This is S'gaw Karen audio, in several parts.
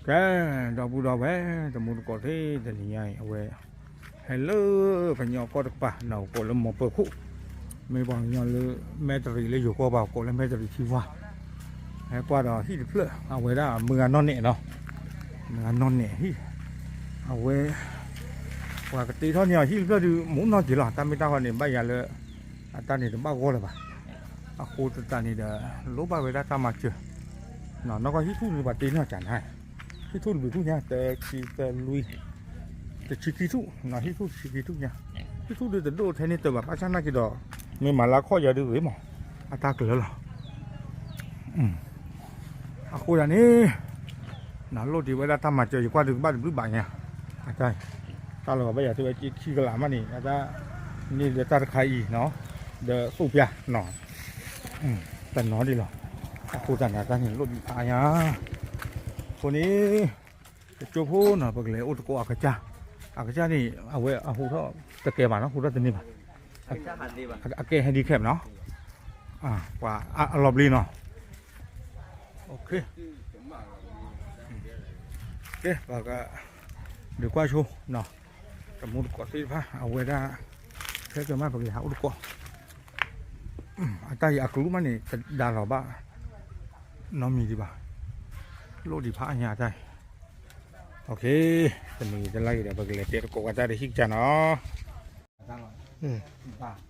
ကဲ, ဒီပုၢ်ဒီဝဲၢ် တံၤသကိးသ့ၣ် တနံၤညါအံၤ အဝဲ ဟဲလၢကညီကီၢ်တကပၤ နီၢ်ကီၢ်လၢမိၢ်ပၢၤခိၣ်, မ့ၢ်ပှၤကညီလၢ မဲၣ်တရံးလၢယိၤကီၢ်ပှၤကိးလၢမဲၣ်တရံးထံဝါ, ဟဲကွၢ်ဒီးဟံၣ်တဖျၢၣ် အဝဲဒၣ်မုၢ်ဂၤနီၢ်နဲၣ်နီၤ, မုၢ်ဂၤနီၢ်နဲၣ်ဟံၣ်, အဝဲ ပှၤကတ့ထီၣ်န့ၢ်အီၤဟံၣ်တဖျၢၣ်ဒုး မ့ၢ်နီၢ်က့ၤလီၤ တၢ်မ့ၢ်တၢ်တီန့ၣ် ဘၣ်ယၤလၢ အတၢ်န့ၣ်တဘၣ်ဂီၢ်လၢၤဘၣ်, အဃိသတးန့ၣ်ဒီး လိၣ်ဘၣ်ဝဲဒၣ်တၢ်မၤစၢၤ, နီၢ်ကီၢ်ဟံၣ်ထူၣ်န့ၣ် ပှၤတ့န့ၢ်အီၤကနၤ, ဟံၣ်ထူၣ်တဘျုးထူၣ်ညါ တဆံတလွံၢ် တဆံခံထူၣ်, ဟံၣ်ထူၣ်တဆံခံထူၣ်ညါ, ဟံၣ်ထူၣ်ဒုးတဒိၣ်ထဲန့ၣ်တၢ်ဘၣ် ဘၣ်ဆၣ်နာ်က့ၤဒီး မ့ၢ်မၤလၢခီၣ်ယၤဒုးဂ့ၤမး, အတၢ်ကျၢၤလီၤ အဃိဒၣ်န့ၣ် နလိၣ်တ့ၢ်ဝဲဒၣ်တၢ်မၤစၢၤ ယကွၢ်ဒုးကဘၣ်တဘျုးဘၣ်ညါ, အတၢ်, တၢ်လီၤဘၣ်ယၤတဲဝဲက့ခံကလးမးန့ၣ် အတၢ်, န့ၢ်လၢတၢ်တခါအံၤနီၤ, ဒီးသူၣ်ပျၢ်နီၤ, တနီၤဒ်လီၤ, အဃိသတးန့ၣ် အတၢ်န့ၣ်လိၣ်ဒံးဖးညါ, အဃိန့ၣ် ကကၠိဖိနီၤ ပကလဲၤအိၣ်သကိးအကစၢ်, အကစၢ်န့ၣ် အဝဲအဟူးထီၣ်တကဲဘၣ်နီၤ ဟူးထီၣ်တန့ၢ်ဘၣ်, အကဲ handicap နီၤ, ပှၤအလီၤဘျ့နီၤ, ကဲ ပက ဒုးကွၢ်ဆိနီၤ, တမူတကိးသ့ၣ်တဖၣ် အဝဲဒၣ် ခဲကမၣ်ပကလဲၤဟးအိၣ်သကိး, အတၢ်အံၤအကလူးမးန့ၣ် တဒါလီၤဘၣ် နီတမံၤဒံးဘၣ်, လိၣ်ဒံးဖးညါအတၢ်အံၤ, တမံၤတလါအံၤဒီး ပကလဲၤတဲသကိးဝဲတၢ်ဒီးဟံၣ်ကစၢ်နီၤ, ပက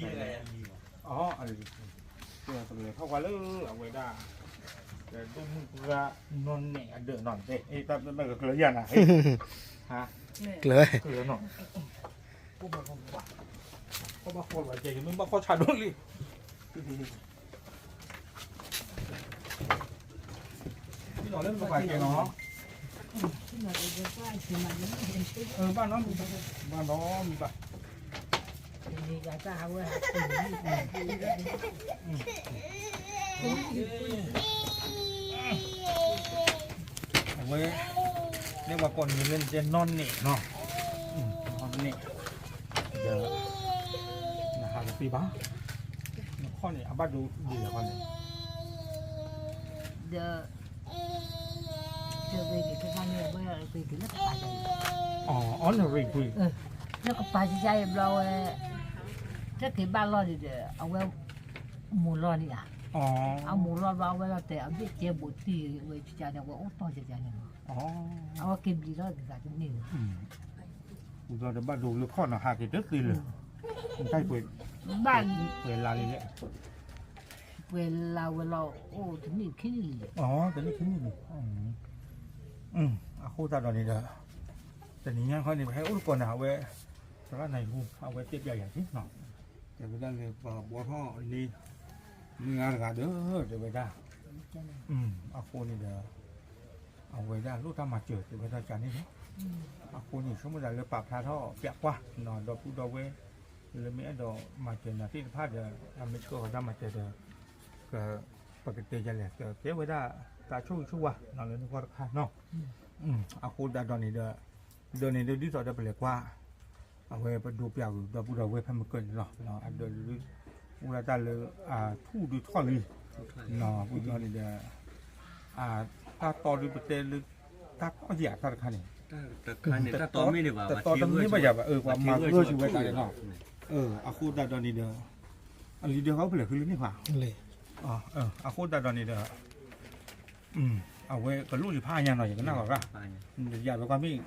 လဲၤထီၣ်ကွၢ်လၢအဝဲဒၣ် ဒိၣ်မုၢ်ပှၢ်နီၢ်နဲၣ်အဒၢးနီၤ, တၢ်မ့ၢ်ကကျၢၤယၤနၤ, ကျၢၤနီၤ, ကဘၣ်ဃီလီၤကဲ ယမ့ၢ်ဘၣ်ဃီဆးဒိၣ်လံ နီၤလၢနကပာ်ကဲနီၤ, ဘၣ်နီတမံၤဘၣ်, ဘၣ်နီတမံၤဘၣ်, အဝဲ လၢပှၤကိးန့ၣ်လၢနတဲနီၢ်နဲၣ်နီၤ, နီၢ်နဲၣ်, ဒီး နဟးတသ့ဘၣ်, နခီၣ်န့ၣ် အဘၣ်ဒိဒ်လဲၣ်ခီၣ်န့ၣ် ဒီး တရံးက့ၤတဖၣ်န့ၣ် အဝဲရံးက့ၤလၢကပၤယၤအံၤ, အီ နရံးကွံာ် လၢကပၤယၤအံၤဘျီဝဲ, တက့ၤဘၣ်လီၢ်ဒံးဒီး အဝဲ မိၢ်လီၢ်န့ၣ်ဧါ, အမိၢ်လီၢ်ဘျီ အဝဲလီၤတဲာ် အဘ့ၣ်ကဲဘူးတံၢ်ဝဲကကန့ၣ် အဝဲအိၣ်တီၢ်ယၤန့ၣ်လီၤ, အဝဲက့ၤဘျံးထီၣ်က့ၤသးတန့ၢ်လီၤ ပူၤဘျီဒီးဘၣ်ဒိလၢခီၣ်နီၤ ဟးက့ၤတသ့လၢၤ, ဘၣ် ပှဲၤလၢလံလဲၣ်, ပှဲၤလၢဝဲလီၤအိၣ်တနံၣ်ခံနံၣ်လံ, တနံၣ်ခံနံၣ်လံ, အဃိသတးဒီးန့ၣ်ဒီး တနံၤညါခီန့ၣ် ပဟဲအိၣ်သကိးနၤ အဝဲ သရၣ်နၢ်ဟူ အဝဲတဲပျးယၤက့ၤနီၤ, တဲဝဲဒၣ်လၢပှၤဘှီထီၣ်န့ၢ် မုၢ်ဂၤတဂၤဒီး တဲဝဲဒၣ်, အဃိန့ၣ်ဒီး အဝဲဒၣ်လိၣ်တၢ်မၤစၢၤ တဲဝဲဒၣ်ကန့ၣ်လီၤ, အဃိန့ၣ် ဆိကမိၣ်သးလၢပာ်ဖျါထီၣ်ပျးကွၢ်နီၤ ဒီပုၢ်ဒီဝဲၢ် လၢမ့ၢ်အဲၣ်ဒိးမၤစၢၤနၤသ့ၣ်တဖၣ်ဒီး အမ့ၢ်ဆှၢဃီၤတၢ်မၤစၢၤဒီး က ပကတဲယလဲၣ် ကကဲဝဲဒၣ် တၢ်ဆိၣ်ဂ့ၤဆိၣ်ဝါနီၤ လၢနဂီၢ်တခါနီၤ, အဃိသတးဒီးန့ၣ်ဒီး ဒီးန့ၣ်ဒ်သိးဒီးပလဲၤကွၢ် အဝဲပဒိးပျးကွံာ် ဒီပုၢ်ဒီဝဲၢ်ဖဲမုၢ်ကၢၢ်န့ၣ်လီၤ, အဒၢးဒုး အိၣ်ဒၣ်တၢ်လၢ အထူၣ်ဒုးထီၣ်လံ, ပူၤဘျီန့ၣ်ဒီး တၢ်တီဒုးပတဲလၢ တၢ်တီယၤတၢ်တခါန့ၣ် တတီတမ့ၢ်ဘၣ်ယၤဘၣ် ပှၤမၤဂၢၢ်ဆိဝဲသးန့ၣ်လီၤ, အဃိသတးဒီးန့ၣ်ဒီး အလံၤဒၢးဃီဖဲလဲၣ်ဃုလၢန့ၣ်ပှၤ အဃိသတးဒီးန့ၣ်ဒီး အဝဲကလိၣ်ယဖးညါနီၤ ယကနၣ်ဂီၤရၣ်, ယၤဝဲကွၢ်မ့ၢ်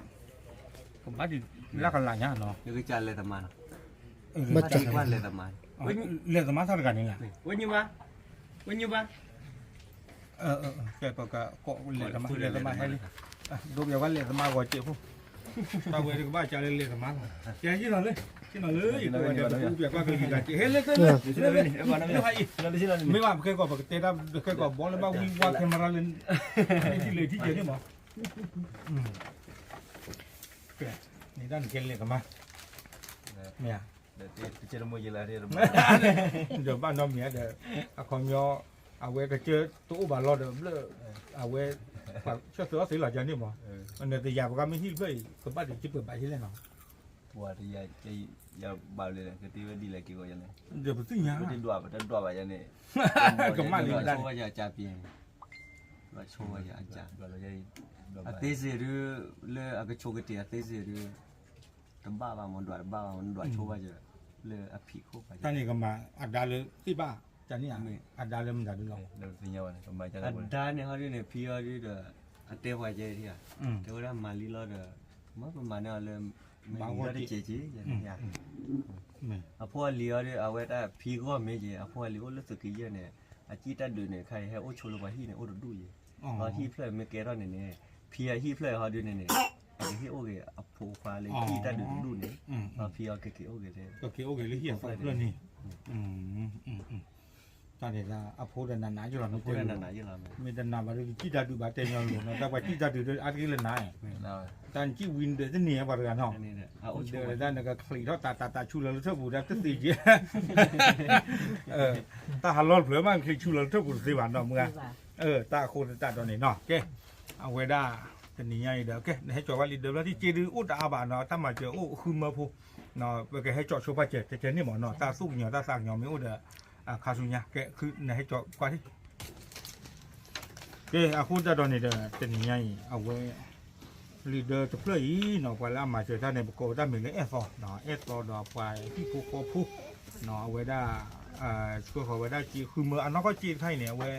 ကဘၣ်ဒုးလၢကလးညါနီၤ, လဲၤသမါ, လဲၤသမါတၢ်တဂၤန့ၣ်လီၤ, ဝဲညါဘၣ်, ဝဲညါဘၣ်, ကဲပကကိးလဲၤသမါ လဲၤသမါဟဲလံ, ဒိပယီၤကွၢ်လဲၤသမါဂီၤစဲးဖိ, တၢ်ဝဲတကဘၣ်ကလဲၤသမါလီၤ, ကဲယ့ၢ်လီၤလၢ, ယ့ၢ်လီၤလၢယကဝဲဒီးပဒိပယီၤကွၢ်ကလံၤဂၤစဲး ဟဲလၢတလၢ, မ့ၢ်ဘၣ်ပကဲကီး ပကတဲတၢ်တကဲကီးဘီလၢဘၣ်ဝံဝါ camera လၢ ထံၣ်လၢထံၣ်ကဲန့ၣ်မး, ကဲ, န့ၣ်တၢ်နကဲလဲၤသမါ, မ့ၢ်ဧါ, ဒီးဘၣ်နီတမံၤဒီး အခီပညီ အဝဲကစၢၢ်တအိၣ်ဘၣ်လီၤဒီးဘျၢၣ်, အဝဲ ပှၤဆၢသၢအီၣ်သ့လီၤကန့ၣ်မး, နတယာ်ပကမ့ၢ်ဟံၣ်တဖျၢၣ်အံၤ ကဘၣ်ဒံးကပှဲၤဘၣ်ယဲလဲၣ်နီၤ, ပှၤတယာ် ယဘၣ်လဲၣ် ကတ့ဝဲဒ်လဲၣ်က့ၤဂီၤယၤန့ၣ်, ဒီးပသ့ၣ်ညါ ပတဒွး ပတဒွးဘၣ်ယၤန့ၣ်, ကမၣ်လံဝဲဒၣ် ကၠါပ့ၤ ဒွးဆိဝဲယၤအကၢ်, အသေးစိတ်ဒုး လၢအကဆိးကတ့ၢ်အသေးစိတ်ဒုး တဘၣ်ဘၣ်မ့ၢ် ဒွးတဘၣ်ဘၣ်မ့ၢ် နဒွးဆိဘၣ်ယၤ လၢအဖံးခိၣ်ဘၣ်ယၤ, တၢ်န့ၣ်ကမၤအဒါလၢသ့ၣ်ဘၣ်, တၢ်န့ၣ် အဒါလၢမတၤဒုလီၤ, အဒါန့ၣ်ဟီဒုန့ၣ် ဖံအီၤဒုဒီး အတဲပှၤကဲဒၣ်, တဲဝဲဒၣ်မၤလံလီၤဒီး မ့ၢ်ပမၤန့ၢ်အီၤလၢ မ့ၢ်လံလီၤတကဲးက့ၤ, အဖိအလံၤအီၤဒီး အဝဲတၢ်ဖံဂီၢ်မ့ၢ်က့ၤ အဖိအလံၤအိၣ်လၢသုးက့ယဲၢ်န့ၣ် အစံၣ်တၢ်ဒုးန့ၣ် ခါအံၤဟဲအိၣ်ဆိလၢပှၤဟံၣ်န့ၣ် အိၣ်တဒူၣ်ယဲၢ်, ဒီးဟံၣ်ဖျၢၣ်မ့ၢ်ကဲထီၣ်န့ၣ်န့ၣ် ဖံအဟံၣ်ဖျၢၣ်ဟီဒုန့ၣ်န့ၣ် အကဟ့ၣ်အိၣ်ဂ့ၤအဖိခွါလၢဟံၣ်တၢ်ဒုးတဒူၣ်န့ၣ်, ဒီးဖံအီၤကက့ၤအိၣ်ဂ့ၤလၢ ကက့ၤအိၣ်ဂ့ၤလၢဟံၣ်အဖျၢၣ်န့ၣ်, တၢ်န့ၣ်အဖိဒီးနးနးယလီၤ, မ့ၢ်တနးဘၣ်ဒီး ကစံၣ်တၢ်ဒုးဘၣ်တဲညီလိာ်နီၤ တၢ်ပှၤစံၣ်တၢ်ဒုးဒီးအါတက့ၢ်လၢနး, တၢ်နစံၣ်ဝံၤနဒၢးတန့ၢ်ပှၤတဂၤနီၤ, ဒီးတၢ်နကချံးထီၣ်တၢ်တၢ်တၢ်ဆူလၢလၢထၢၣ်ပူၤဒၣ်တသ့က့ၤ တၢ်ဟးလီၢ်တဖျၢၣ်မး နချံးဆူလၢလၢထၢၣ်ပူၤတသ့ဘၣ်နီၤ မုၢ်ဧါ, တၢ်အဃိသတးဒီးန့ၣ်နီၤ ကဲ, အဝဲဒၣ် တနံၤညါအံၤဒီး ကဲ နဟဲကၠီၤဝဲလံာ်ဒၢးဘျီထံၣ်က့ဒုး အိၣ်တအါဘၣ်နီၤ တၢ်မၤစၢၤအိၣ်ဃုမၢဖိ, ပကဟဲကၠီၤဆိပာ်စၢၤ တဲတဲန့ၣ်မ့ၢ်နီၤ တၢ်သူၣ်ကညီၤတၢ်သးကညီၤမ့ၢ်အိၣ်ဒီး ခါဆူညါ ကဲ နဟဲကၠီၤကွၢ်ထံၣ် ကဲ အဃိသတးဒီးန့ၣ်ဒီး တနံၤညါအံၤ အဝဲ လံာ်ဒၢးတဖျၢၣ်အံၤနီၤ ပှၤလၢအမၤစၢၤတၢ်န့ၣ် ပကိးတၢ်မ့ၢ်လၢအဲၣ်သီ, အဲၣ်သီဒီးပှၤဟံၣ်ဖိဃီဖိ, အဝဲဒၣ် ဆှၢဃီၤဝဲဒၣ်က့ဃုမၢ အနီၢ်ကီၢ်က့တခါအံၤန့ၣ် အဝဲ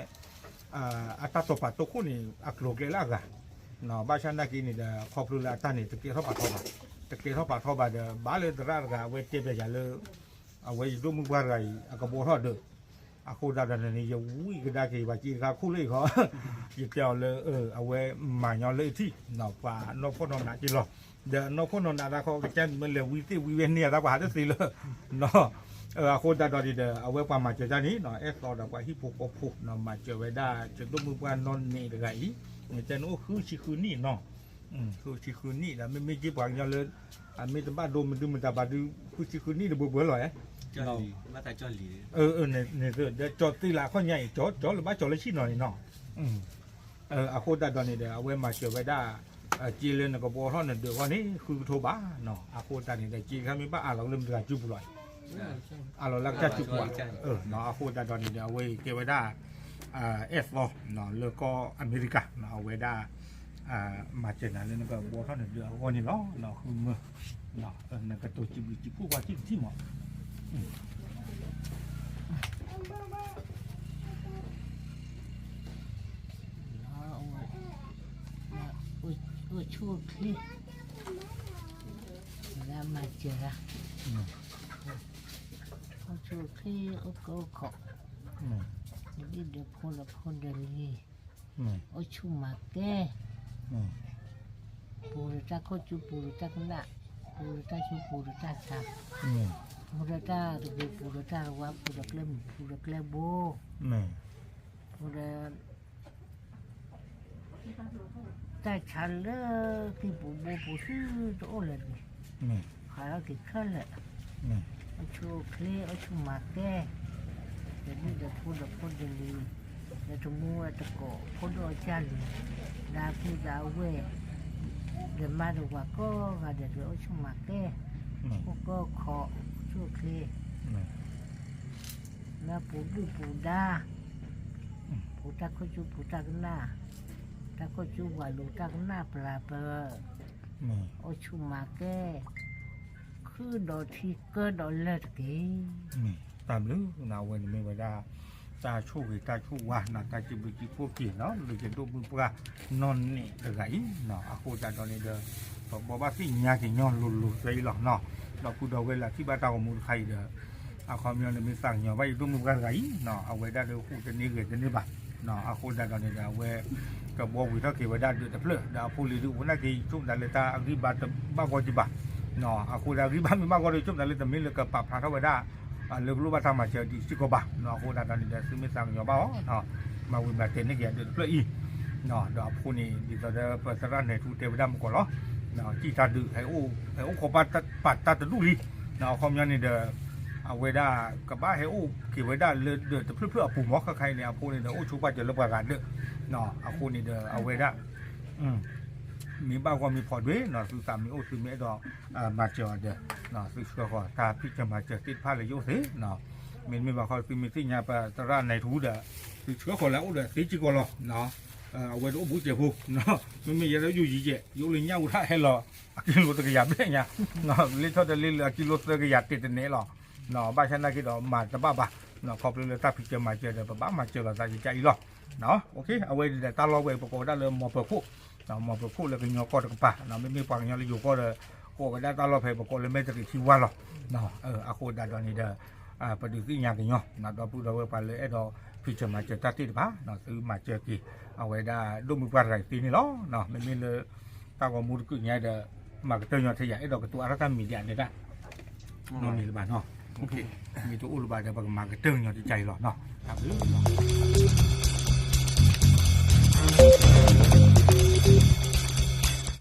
အတၢ်တိာ်ပာ်တိာ်ခိၣ်န့ၣ် အကျိၤကျဲလၢအဂၤ, ဘၣ်ဆၣ်နာ်က့န့ၣ်ဒီး ခီဖျိလၢအတၢ်န့ၣ် တကဲထီၣ်ပာ်ထီဘၣ်, တကဲထီၣ်ပာ်ထီဘၣ်ဒီး ဘၣ်လၢသရၣ်တဂၤ အဝဲတဲပျဲယၤလၢ အဝဲယဒိၣ်မုၣ်ပှၢ်တဂၤအံၤ အကဘှီထီၣ်ဒၢး, အဃိသတးဒီးန့ၣ် ယဝံကဒါက့ၤဘၣ်က့တခါခိၣ်လၢအံၤဃီ, ယတဲအီၤလၢ အဝဲမၤညီလၢအထံၣ် ပှၤနီၢ်ခိၣ်နီၢ်နးက့လီၤ, ဒီးနီၢ်ခိၣ်နီၢ်နးတၢ်ခီ ကစၢ်မ့ၢ်လဲၤဝံသ့ၣ်ဝံဝဲန့ၢ်အတၢ်ပှၤဟးတသ့လၢ အဃိသတးဒီးန့ၣ်ဒီး အဝဲပှၤမၤစၢၤတၢ်န့ၣ် အဲၣ်သီဒီးပှၤဟံၣ်ဖိဃီဖိ မၤစၢၤဝဲဒၣ် ယဒိၣ်မုၣ်ပှၢ်နီၢ်န့ၣ်တဂၤအံၤ, တဲနအိၣ်ဃုဆံဃုနံၣ်နီၤ, ဃုဆံဃုနံၣ်ဒီး မ့မ့ၢ်က့ပှၤကညီလၢ အမ့ၢ်တဘၣ်ဒိမဒုမတၤဘၣ်ဒု ဃုဆံဃုနံၣ်တဘှဲဘှဲလီၤဧါ, န့ၣ်ဒီးကၠီသ့လးအခီၣ်ညါအံၤ ကၠီလၢဘၣ်ကၠီလၢဆံၣ်နီၤန့ၣ်နီၤ, အဃိသတးဒီးန့ၣ်ဒီး အဝဲမၤစၢၤဝဲဒၣ် က့လၢနကဘှီထီၣ်နဒၢးအဂီၢ်န့ၣ် ဃုကထိဘၣ်နီၤ, အဃိသတးန့ၣ်ဒီး က့တခါမ့ၢ်ဘၣ်အးလီၤလၢမတၤတဂၤစုပူၤလီၤ, အးလီၤလၢကစၢ်စုပူၤ, အဃိသတးဒီးန့ၣ်ဒီး အဝဲကဲဝဲဒၣ် အဲၣ်သီ လၢကီၢ်အမဲရကၤ အဝဲဒၣ် မၤစၢၤနၤလၢနကဘှီထီၣ်နဒၢးအဂီၢ်န့ၣ်လီၤ, ဃုမၢ နကတိၤစံးဘျုးစံးဖှိၣ်ကွၢ်ထံၣ်တထံၣ်မး, အိၣ်ဆူၣ်အိၣ်ချ့, မၤစၢၤ, အိၣ်ဆူၣ်အိၣ်ချ့ အိၣ်ကၢအိၣ်ခိး, ဒ်ဒီးဖိဒီးဖိဒီးလံၤ, အိၣ်ဆူၣ်မၤကဲ, ပူၤဒီးတၢ်ခိၣ်ကၠူ ပူၤဒီးတၢ်ကနၣ်, ပူၤဒီးတၢ်ဆူ ပူၤဒီးတၢ်ဆါ, ပူၤဒီးတၢ်တဂ့ၤ ပူၤဒီးတၢ်တဝါ ပူၤဒီးကျဲမုၢ် ပူၤဒီးကျဲဘိ, ပူၤဒီး တၢ်ဆါလၢ သံၣ်ပူၤဘိပူၤဆူတအိၣ်လၢၤန့ၣ်, ဟးထီၣ်က့ၤခဲလၢာ်, အိၣ်ဆူၣ်အိၣ်ချ့ အိၣ်ဆူၣ်မၤကဲ, ဒီးဒ်ဒီးဖိဒီးဖိဒီးလံၤ, ဒီးတမူဝဲတကိး ဖိဒိၣ်အကၢ်လံၤ, ဒီးပုၢ်ဒီးဝဲၢ်, ဒီးမါဒီးဝၤကိးဂၤဒဲး ဒီးအိၣ်ဆူၣ်မၤကဲ, အိၣ်ကၢအိၣ်ခိး အိၣ်ဆူၣ်အိၣ်ချ့ လၢပူၤဒုၣ်ပူၤဒါ, ပူၤတၢ်ခိၣ်ကၠူ ပူၤတၢ်ကနၣ်, တၢ်ခိၣ်ကၠူဝၤလိၤ တၢ်ကနၣ်ပျၢၤပၢၤ, အိၣ်ဆူၣ်မၤကဲ, ခုဒီးထံကၢဒီးလၢၢ်တက့ၢ်. တၢ်ဘျုးနၤ အဝဲန့ၣ်မ့ၢ်ဝဲဒၣ် တၢ်ဆိၣ်ဂ့ၤတၢ်ဆိၣ်ဝါနၤ တၢ်စံးဘျုးစံးဖှိၣ်က့ၤနီၤ လၢယဒိၣ်မုၣ်ပှၢ်နီၢ်န့ၣ်တဂၤအံၤ, အဃိသတးဒီးန့ၣ်ဒီး ပဘှီဘၣ်သ့ၣ်ညါက့ၤညီလိၤလိၤသွဲအံၤလီၤ. ဒီးဖုဒီးဝဲၢ်လၢထံၣ်ဘၣ်တၢ်ဂီၤမူတခါအံၤဒီး အခီပညီန့ၣ်မ့ၢ်သးကညီၤဘၣ်ယဒိၣ်မုၣ်ပှၢ်တဂၤအံၤ, အဝဲဒၣ်ဒီးဟူးတန့ၢ်ဂဲၤတန့ၢ်ဘၣ်. အဃိသတးဒီးန့ၣ်ဒီး အဝဲ ကဘှီဝံၤထီၣ်က့ၤဝဲဒၣ်ဒၢးတဖျၢၣ် ဒီးအဖိလံၤဒုးအိၣ်နာ်က့ၤ ဆိကမိၣ်တၢ်လၢတၢ်အဂံၢ်ဘါတဘၣ်ဂီၢ်က့ၤဘၣ်. အဃိသတးအဂံၢ်ဘါမ့ၢ်ဘၣ်ဂီၢ်ဒီး ဆိကမိၣ်တၢ်လၢတမ့ၢ်လၢကပာ်ဖျါထီၣ်ဝဲဒၣ် လၢကလိၣ်ဘၣ်တၢ်မၤစၢၤဒံးစ့ၢ်ကီးဘၣ်. အဃိသတးဒီးန့ၣ်ဒီး သုမ့ၢ်သးကညီၤဘၣ်အီၤ မၤဝံၤမၤတဲာ်န့ၢ်က့ၤအဒၢးတဖျၢၣ်အံၤ, ဒီးအဖိန့ၣ် ဒ်သိးဒီးပသရၣ်နဲၣ်ထူတဲဝဲဒၣ်မုၢ်ကီးလီၤ. စံၣ်တၢ်ဒုး ဟဲအိၣ်ခိးပာ်တၢ်တဒူၣ်လံ. အခီပညီန့ၣ်ဒီး အဝဲဒၣ်ကဘၣ်ဟဲအိၣ်က့ၤဝဲဒၣ်လၢဒၢးတဖျၢၣ်ဖျၢၣ်အပူၤမး ခဲခါအံၤန့ၣ် အဖိန့ၣ်ဒီး အိၣ်ဆိးပာ်စၢၤလၢပှၤဂၤဒၢး. အဃိန့ၣ်ဒီး အဝဲဒၣ် မ့ၢ်ဘၣ်ဂီၢ်မ့ၢ်ဖီဒွဲနီၤ သုသးမ့ၢ်အိၣ်သုမ့ၢ်အဲၣ်ဒိး မၤစၢၤအီၤဒီး သုဆှၢဃီၤတၢ်ဖံးစၢၤမၤစၢၤသ့ၣ်တဖၣ်လၢယအိၣ်သ့နီၤ. မ့တမ့ၢ်ဘၣ်ဃီ သုမ့ၢ်သ့ၣ်ညါပသရၣ်နဲၣ်ထူဒီး သုဆှၢဃီၤလၢအအိၣ်ဒီးသ့စ့ၢ်ကီးလီၤ. အဝဲတအိၣ်ဘူးကဲးဖိ, မ့မ့ၢ်ယဲဒၣ်ယိၣ်ယံၤကဲး ယအိၣ်လၢညၣ်အူထၣ်ဟဲလီၤ အကံလိသၢကယၤဘျဲၣ်ညါ, လ့ထီၣ်တလ့လၢအကံလိသၢကယၤတ့ၢ်တနဲၣ်လီၤ, ဘၣ်ဆၣ်နာ်က့ဒီးမၤတဘၣ်ဘၣ်, ခီဖျိလၢတၢ်ဖံးစၢၤမၤစၢၤဒီး ပဘၣ်မၤစၢၤလိာ်သးယကအံၤလီၤ. အဝဲဒၣ်တၢ်လီၢ်ဝဲ ပကိးဝဲဒၣ်လၢမီၤပၢၤခိၣ်, မီၤပၢၤခိၣ်လၢကညီကီၢ်တကပၤ, မ့မ့ၢ်ပှၤကညီလၢယိၤကီၢ်ဒီး ကိးဝဲဒၣ်တၢ်လီၢ်ဖဲ ပကိးလၢမဲၢ်တရံးထံဝါလီၤ. အဃိဒၣ်ဒီးန့ၣ်ဒီး ပဒုးသ့ၣ်ညါကညီ ဒီပုၢ်ဒီဝဲၢ်ပှၤလၢအဲၣ်ဒိးဖံးစၢၤမၤစၢၤတၢ်သ့ၣ်တဖၣ် သုမၤစၢၤက့ၤ အဝဲဒၣ်ဒိၣ်မုၢ်ပှၢ်တဂၤအံၤသ့န့ၣ်လီၤ. မ့မ့ၢ်လၢ တၢ်ဂီၤမူတကုးညါဒီး မၤကတၢၢ်ညီထံယၤ အဲၣ်ဒိးကတိၤအါထီၣ်တၢ်မံၤဒံးအန့ၣ်တၢ် နီတမံၤလၢၤဘၣ်နီၤ, မ့ၢ်တအိၣ်လၢၤဘၣ်ဒီး ပကမၤကတၢၢ်ညီတကဲအံၤလီၤနီၤ, တၢ်ဘျုးလီၤ.